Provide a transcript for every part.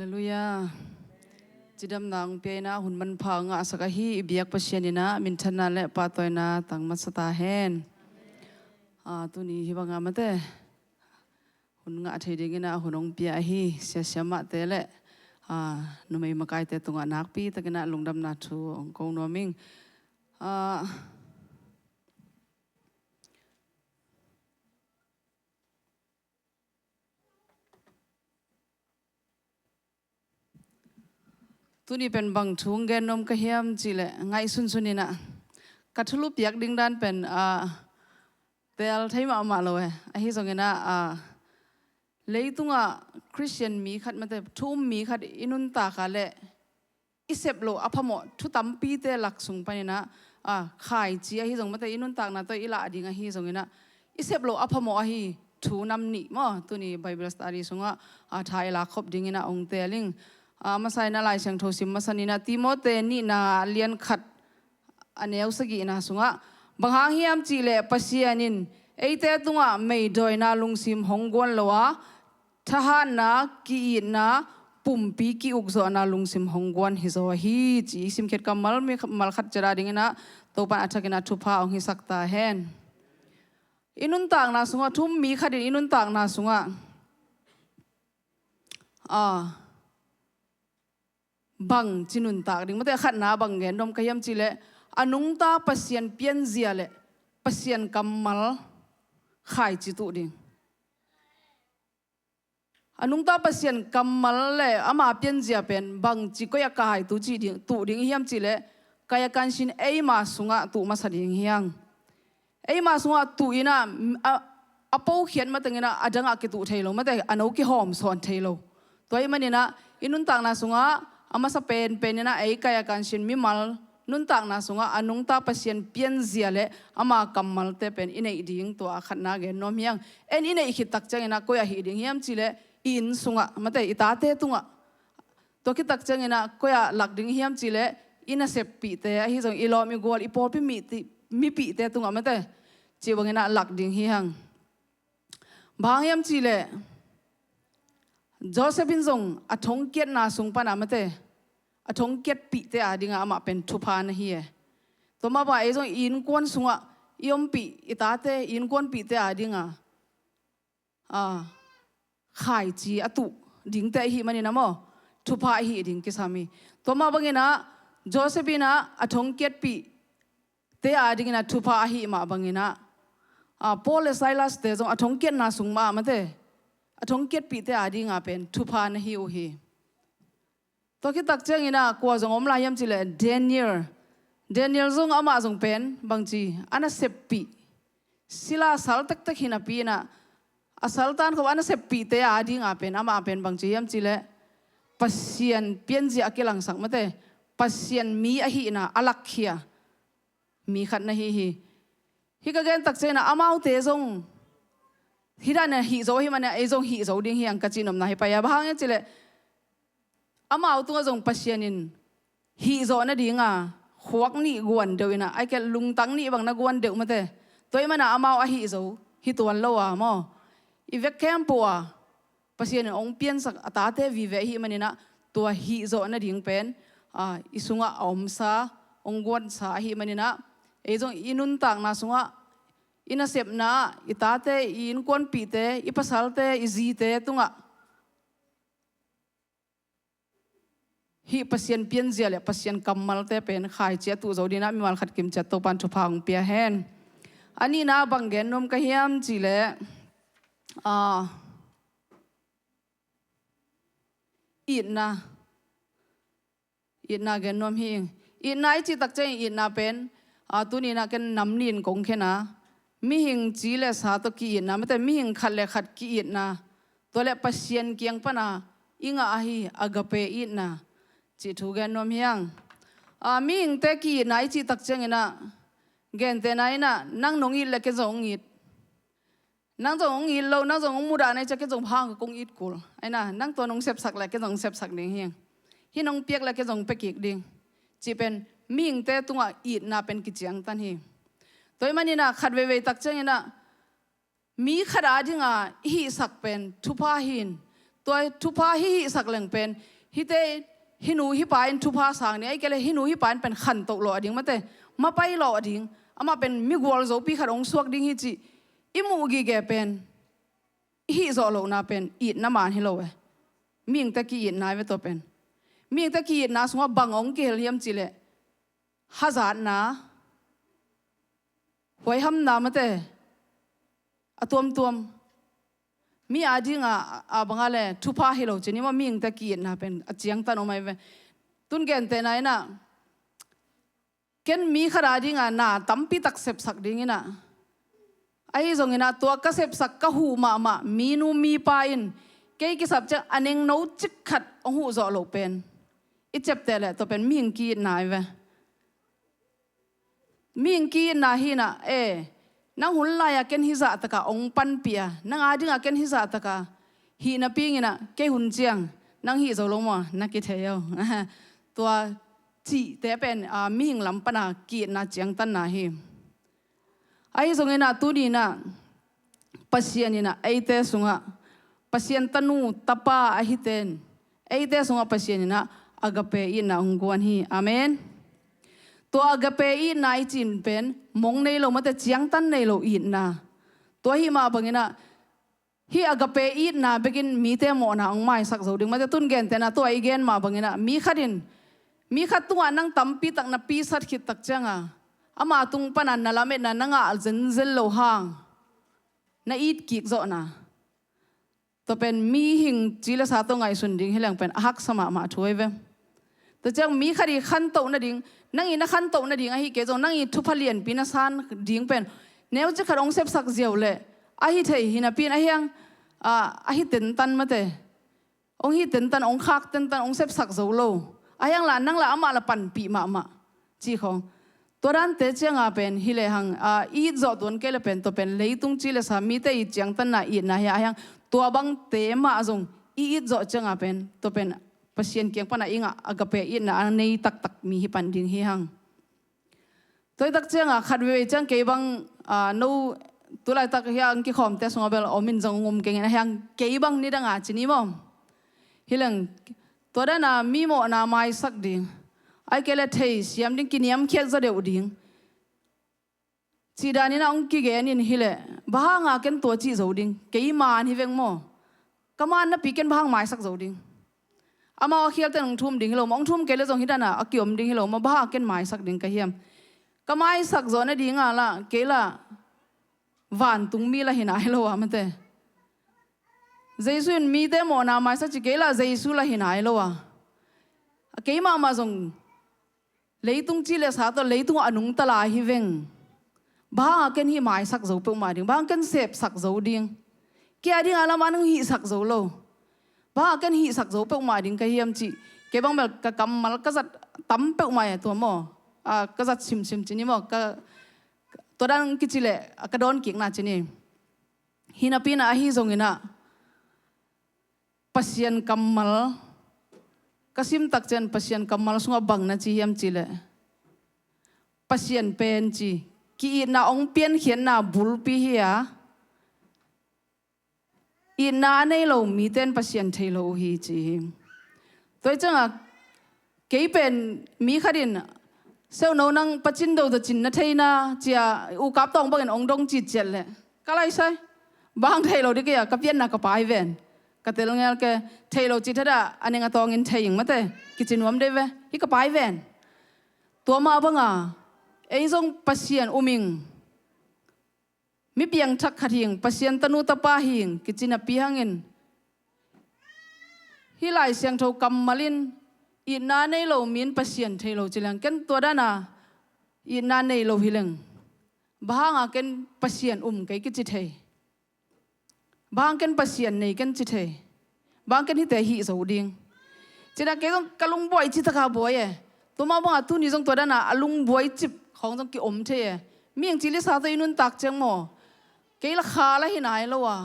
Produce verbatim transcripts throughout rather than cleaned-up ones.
Halleluiah. Cidamna hong pia in ah hun manpha hong ngahsak ahi i biak Pasian in ah minthanna le pahtawina tang masa ta hen. Ah, tuni hih bangah mate hun ngah thei dingin ah hun hong pia ahi sia siamahte le, ah, numei makaite tungah nakpi takin ah lungdamna thu hong ko nuam ing. Ah, tuni pen bang thu hong gen nuam ka hiam cih leh ngaihsunsun in ah ka thulu piak ding dan pen, ah, tel thei mahmah lo e. Ahi zongin ah, ah, leitungah Khristian mi khat mate thu um mi khat i nuntak ah leh i sep loh a phamawh thu tampite lak sung panin ah, ah, khaici ahi zong mate i nuntakna tawh i lah ding ahi zongin ah i sep loh a phamawh ahi thu nam nih maw tuni Bible study sungah, ah, tha i lak khop dingin ah hong tel ing. Ah, masa in ah Lai Siangtho sim masa ni in ah Timote nihna lian khat a neu sagihna sungah, bang hang hiam cih leh Pasian in eite tungah meidawina lungsim hong guan lo a, thahatna, ki-itna, pumpi ki-ukzawhna lungsim hong guan hi zaw hi, ci i simkhiat kammal mi, mal khat ciat a dingin ah Topan a thakin ah thupha hong hisak ta hen. I nuntakna sungah thu um mi khat in i nuntakna sungah, ah, bangci nuntak ding mate, khatna bang gen nuam ka hiam cih leh a nungta Pasian pianzia le Pasian kammal khaici tuh ding. A nungta Pasian kammal le ama pianzia pen bangci koi-ah khaici tuh ding, tuh ding hiam cih leh kaya kansin eima sungah tuh masa ding hi hang. Eima sungah tuh in ah, a, a pokhiat matengin ah a dangah kituh thei lo mate, a no kihawm sawn thei lo. Tua ahih manin ah i nuntakna sungah a masa penpen in ah ei kaya kansin mimal nuntakna sungah a nungta Pasian pianzia le ama kammalte pen i neih ding tua a khatna gen nuam hi hang. En i neih khit tak ciangin ah koi-ah hih ding hiam cih leh i inn sungah mate, i tate tungah. Tua khit tak ciangin ah koi-ah lak ding hiam cih leh i naseppihte ahi zong i lawm i gual i pawlpi mipihte tungah mate, cih bangin ah lak ding hi hang. Bang hang hiam cih leh Joseph in zong a thongkiatna sung pan ah mate, a thongkiatpihte a dingah amah pen thupha na hi e. Tua mah bangah ei zong i innkuan sungah i ompih i tate, i innkuanpihte a dingah, ah, khaici a tuh dingte ahih manin ah maw, thupha ahih ding kisam hi. Tua mah bangin ah Joseph in ah a thongkiatpihte a dingin ah thupha ahih mah bangin ah, ah, Paul le Silas te zong a thongkiatna sung mah mate, a thongkiatpihte a dingah pen thupha na hi uh hi. Tua khit tak ciangin ah kua zong om lai hiam cih leh Daniel. Daniel zong amah zong pen bangci a naseppih, sila sal tektek hi napi in ah a saltan khop a naseppihte a dingah pen amah pen bangci hiam cih leh Pasian pianzia a kilangsak mate, Pasian mi ahihna a lakkhia mi khat na hi hi. Hih ka gen tak ciangin ah amaute zong hih dan in ah hih zo ahih manin ah ei zong hih zo ding hi hang ka cihnopna hi pai a. Bang hang hiam cih leh amau tungah zong Pasian in hih zawh nadinga khuak nih guan deuh in ah, ahih kei leh lungtang nih bang na guan deuh mate, tua ahih manin ah amau a hih zo hi tuan lo a maw, i vek khempeuh ah Pasian in hong piansak a tate vive ahih manin ah tua hih zawh nading pen, ah, i sungah a omsa, hong guansa ahih manin ah ei zong i nuntakna sungah, i nasepna ah i tate, i innkuanpihte, i pasalte, i zite tungah hih Pasian pianzia le Pasian kammalte pen khaici a tuh zo dingin ah mimal khat kim ciat Topan thupha hong pia hen. A nihna bang gen nuam ka hiam cih leh, ah, itna. Itna gen nuam hi ing. Itna i cih tak ciangin itna pen, ah, tuni in ah ken nam nih in kong khen a, mihing ci le sa tawh ki-itna mate, mihing khat le khat ki-itna, tua le Pasian kiang pan a i ngah ahi agape itna cih thu gen nuam hi ing. Ah, mihingte ki-itna i cih tak ciangin ah, gentehna in ah nang nong it le ken zong hong it. Nang zong hong it lo, nang zong hong mudah na hi ciang ken zong bang hang kong it kul. Ahi na, nang tua nong sepsak le ken zong hong sepsak ding hi ing. Hih nong piak le ken zong hong pia kik ding. Cih pen mihingte tungah itna pen kiciangtan hi. Tua ahih manin ah khat veivei tak ciangin ah mi khat a dinga i hihsak pen thupha hi in, Tua thupha hih hihsak leng pen, hihte, hih nu hih pa in thupha sang ding, ahih kei leh hih nu hih pa in pen khantoh lawh a ding mate, mapai lawh a ding, amah pen migual zopi khat hong suak ding hi cih i muh gige pen, i hih zawh lohna pen itna man hi lo e. Mihingte ki-itna hi ve tua pen. Mihingte ki-itna sungah bang hong kihel hiam cih leh, hazatna, huaihamna mate, a tuamtuam. Mi a dingah a bangah le thupha hi lo cih ni maw, mihingte ki-itna pen a ciangtan om ahi ve. Tun gentehna in ah, ken mi khat a dingah na tampi tak sepsak ding in ah, ahi zongin ah tua ka sepsak ka huh mahmah minu mipa in kei kisap ciang a nengno cik khat hong huh zawh loh pen, i ciapteh leh tua pen mihing ki-itna ahi ve. Mihing ki-itna hi in ah, e, nang hun lai-a ken hih zahtak a hong panpih a, nang a dingah ken hih zahtak a hih napi-in ah kei hun ciang nang hih zo lo maw, na kithei o. Tua cihte pen, a, mihing lam pan a ki-itna ciangtanna hi. Ahi zongin ah tuni in ah Pasian in ah eite sungah, Pasian tanu tapa ahite in, eite sungah Pasian in ah agape itna hong guan hi. Amen. Tua agape itna i cih pen mong nei lo mate, ciangtan nei lo itna. Tua hi mah bangin ah hih agape itna bekin mite mawhna hong maisak zo ding mate. Tun gentehna tua i gen mah bangin ah mi khat in, mi khat tungah nang tampi tak na pisat khit tak ciang a, ama tung pan a na lametna na ngah zenzen loh hang na it kik zawhna, tua pen mihing ci le sa tawh ngaihsun ding hi leng pen a haksa mahmah thu ahi ve. Tua ciang mi khat i khantoh nading, nang i na khantoh nading ahih kei zong nang i thupha lianpi na san ding pen neucik khat hong sepsak ziau leh ahi thei hi napi-in, ahi hang, a, ahi tentan mate, hong hi tentan, hong khak tentan, hong sepsak zo lo. Ahi hang lah nang lah amah lah panpih mahmah cih khawng. Tua dante ciang a pen hi lehang, a, i it zawh tuan kei le pen tua pen leitung ci le sa mite i ciangtanna itna hi a, ahi hang tua bangte mah zong i it zawh ciang a pen tua pen Pasian kiang pan a i ngah agape itna a nei taktak mi hi pan ding hi hang. Tua hi tak ciang a khat veivei ciang kei bang, a, no tulaitak hi a hong kikhawmte sungah bel om in zong hong om keng in, ahi hang kei bang nidang a ci ni maw, hi leng tua dan a mi mawhna maisak ding, ahih kei leh theisiam ding, kiniamkhiat zaw deuh ding cih dan in ah hong kigen in hi leh, bang hang a ken tua cih zo ding, kei man hi veng maw. Ka man napi ken bang hang maisak zo ding. Amau a khialte in hong thum ding hi lo maw, hong thum kei leh zong hi dan a a kiom ding hi lo maw, bang hang a ken maisak ding ka hiam. Ka maisak zawh nading a lah kei lah vantungmi lah hi nai lo a mate. Jesu in mite mawhna maisak ci, kei lah Jesu lah hi nai lo a, a kei mahmah zong leitung ci le sa tawh leitung a nungta lai hi veng. Bang hang a ken hih maisak zo peuhmah ding, bang hang ken sepsak zo ding. Kei a ding a lam a nang hihsak zo lo. Bang hang a ken hihsak zo peuhmah ding ka hiam cih, kei bang bel ka kammal ka zat tam peuhmah e tua maw. A, ka zat simsim ci ni maw, ka, tua dan kici leh a ka dawn kikna ci ni. Hi napi-in ah ahi zongin ah Pasian kammal ka sim tak ciang Pasian kammal sungah bang na ci hiam cih leh, Pasian pen ci, ki-itna hong piankhiatna bulpi hi a, itna a nei lo mite in Pasian thei lo uh hi ci hi. Tua hi ciang a kei pen mi khat in, "Seuno, nang pacin do tawh cin na thei na," ci a, ukap tawng bangin hong dong citciat leh ka laisai. Bang hang thei lo ding, kei a ka pianna ka pai ven. Ka tel ngel kei, thei lo cih thadah a neng a tawngin thei ing mate, kici nuam dei ve, hih ka pai ven. Tua mah bang a ei zong Pasian um ing, mi piangthak khat hi ing, Pasian tanu tapa hi ing kici napi hangin, hih Lai Siangtho kammal in itna nei lo mi in Pasian thei lo ci leng, ken tua dan a itna nei lo hi leng, bang hang a ken Pasian um kei kici thei. Bang hang ken Pasian nei ken ci thei. Bang hang ken hihte hih zo ding. Ci-in ah kei zong ka lungbuai ci tak a buai e. Tua mah bang a tuni zong tua dan a a lungbuai cip khawng zong kiom thei e. Mihing ci le sa tawh i nuntak ciang maw, kei lah kha lah hi nai lo a,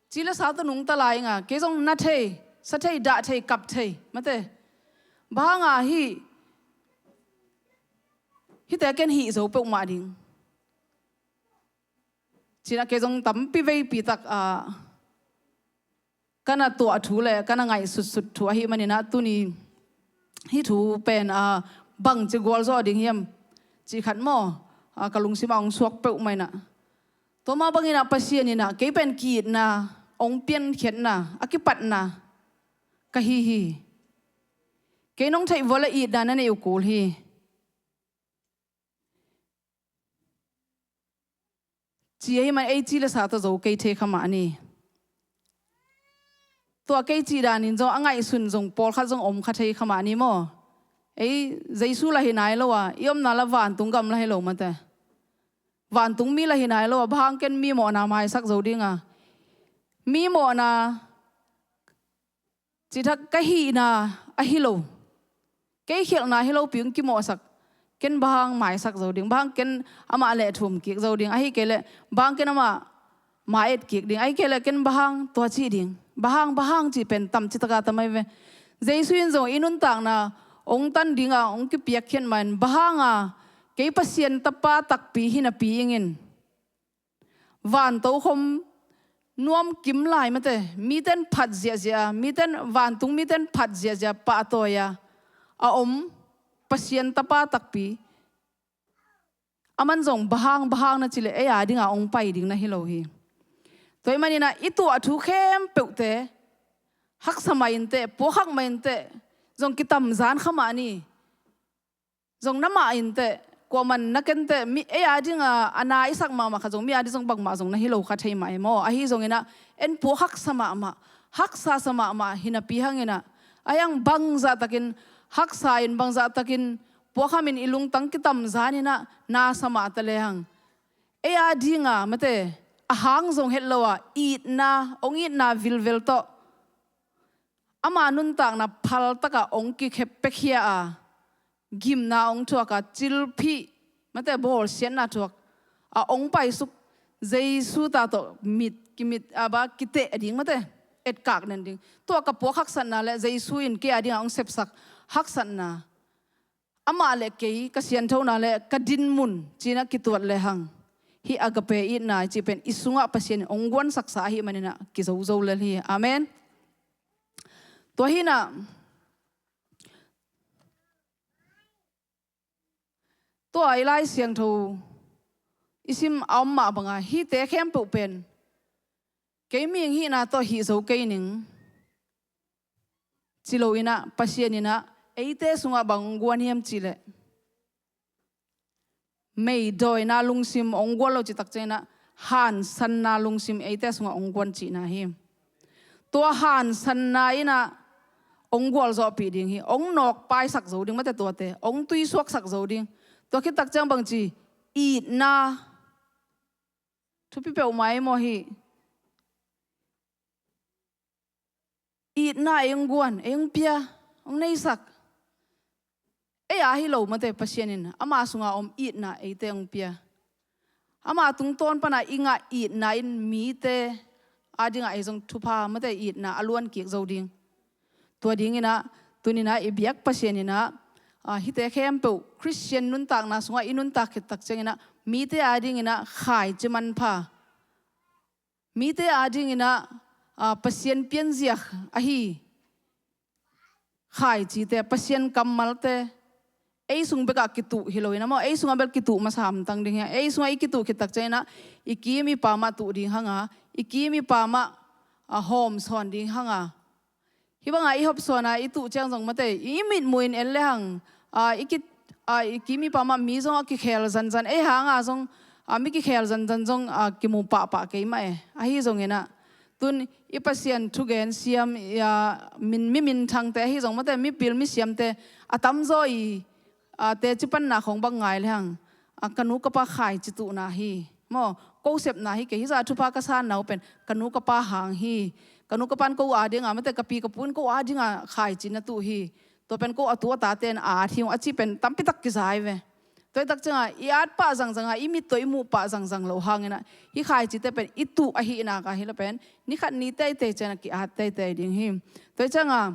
ci le sa tawh nungta lai ing a, kei zong na thei, sa thei, dah thei, kap thei mate. Bang hang a hih, hihte ken hih zo peuhmah ding. Ci-in ah kei zong tampi veipi tak a ka na tuah thu le ka na ngaihsutsut thu ahih manin ah tuni hih thu pen, a, bangci gualzawh ding hiam cih khat maw, a, ka lungsim ah hong suak peuhmah in ah. Tua mah bangin ah Pasian in ah kei pen ki-itna, hong piankhiatna, a kipatna ka hi hi. Kei nong theih vua le itna na neih uh kul hi. Ci ahih man ei ci le sa tawh zo kei thei kha mah ni. Tua kei cih danin zong a ngaihsun zong pawlkhat zong om kha thei kha mah ni maw. Ei Jesu lah hi nai lo a, i omna lah vantung gam lah hi lo mate. Vantung mi lah hi nai lo a, bang hang ken mi mawhna maisak zo ding a. Mi mawhna cih tak ka hihna ahi lo, kei khialhna hi lopi hong kimawhsak, ken bang hang maisak zo ding, bang hang ken amah leh thum kik zo ding, ahih kei leh bang hang ken amah mai-et kik ding, ahih kei leh ken bang hang tua cih ding, bang hang, bang hang cih pen tam citaka tam ahi ve. Jesu in zong i nuntakna hong tan ding a hong kipiakkhiat mah in, bang hang a kei Pasian tapa takpi hi napi ing in, vantokhom nuam kim lai mate, miten phat ziahziah a, miten, vantung miten phat ziahziah pahtawi a, a om Pasian tapa takpi, aman zong bang hang, bang hang na cih leh ei a dingah hong pai ding na hi lo hi. Tua ahih manin ah i tuah thu khempeuhte haksa mah inteh, puakhak mah inteh, zong kitamzan kha mah ni. Zong na mah inteh, kuaman na kenteh, mi ei a dingah a na i sak mahmah khat zong mi a ding zong bangmah zong na hi lo kha thei mah e maw. Ahi zongin ah en puak haksa mahmah, haksa sa mahmah hi napi hangin ah, a hiang bangzahtakin haksa in, bangzahtakin puakhamin i lungtang kitamzan in ah na sa mah ta lehang, ei a dingah mate, a hang zong het lo a, itna, hong itna vilvel tawh ama nuntakna phaltakah hong kikhep pekhia a, gimna hong thuak a, cilphih mate, bawlsiatna thuak a, hong paisuk Jesu ta tawh mit, kimit a, ba, kiteh a ding mate, etkak den ding. Tua ka puak haksatna le Jesu in kei a dingah hong sepsak haksatna, amah le kei ka sianthona le ka dinmun ci-in ah kituat lehang, hih agape itna i cih pen i sungah Pasian in hong guansaksa ahih manin ah kizozo lel hi. Amen. Tua hi-in ah, tua i Lai Siangtho i sim a om mah banga, hihte khempeuh pen kei mihing hihna tawh hih zo kei ning ci lo in ah, Pasian in ah eite sungah bang hong guan hiam cih leh, meidawina lungsim hong guan lo cih tak ciangin ah, hansanna lungsim eite sungah hong guan cihna hi. Tua hansanna in ah hong gualzawhpih ding hi. Hong nawkpaisak zo ding mate tuate, hong tuisuaksak zo ding. Tua khit tak ciang bangci, itna, thupi peuhmah ei maw hih. Itna ei hong guan, ei hong pia, hong neisak. Ei a hi lo mate, Pasian in ama sunga om itna eite hong pia. Ama tungtawn pana i ngah itna in mite a dingah ei zong thupha mate, itna a luan kik zo ding. Tua dingin ah, tuni-in ah i biak Pasian in ah, a, hihte khempeuh Khristian nuntakna sungah i nuntak khit tak ciangin ah, mite a dingin ah khaici manpha, mite a dingin ah, a, Pasian pianzia ahi khaicite, Pasian kammalte ei sung bekah kituh hi lo-in ah maw, ei sungah bel kituh masa hamtang ding hi a, ei sungah i kituh khit tak ciangin ah, i kim i pam ah tuh ding hang a, i kim i pam ah, a, hawmsawn ding hang a, hih banga i hawmsawn a i tuh ciang zong mate, i mitmuh in en lehang, a, i ki, a, i kim i pam ah mi zong a kikhel zanzan, ei hanga zong, a, mi kikhel zanzan zong, a, kimu pahpah kei mah e. Ahi zongin ah, tun i Pasian thugen siam, a, min, mi minthangte ahi zong mate, mipil misiamte a tamzaw i, a, teci panna khawng bang ngai lehang, a, ka nu ka pa khaici tuhna hi. Maw, ko sepna hi kei, hih zah thupha ka sanna uh pen ka nu ka pa hang hi. Ka nu ka pan ko a dinga mate, ka pi ka pu in ko a dinga khaici na tuh hi. Tua pen ko a tu a tate in a at hi ung a cih pen tampitak kiza hi ve. Tua hi tak cianga i at pah zangzanga, i mit tawh i muh pah zangzang loh hangin ah, hih khaicite pen i tuh ahih nak a hi lo pen, ni khat ni teitei ciangin ah ki-at teitei ding hi. Tua hi cianga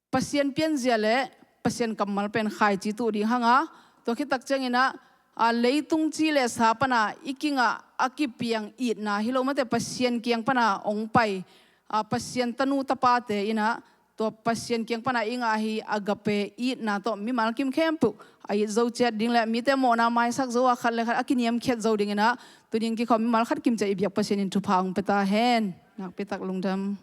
Pasian pianzia le Pasian kammal pen khaici tuh ding hang a, tua khit tak ciangin ah, a, leitung ci le sa pana i kingah a kipiang itna hi lo mate, Pasian kiang pana hong pai, a, Pasian tanu tapate in ah, tua Pasian kiang pana i ngah ahi agape itna tawh mimal kim khempeuh a it zo ciat ding le mite mawhna maisak zo a khat le khat a kiniamkhiat zo ding in ah, tuni in kikhawm mimal khat kim ciat i biak Pasian in thupha hong pia ta hen. Nakpi tak lungdam.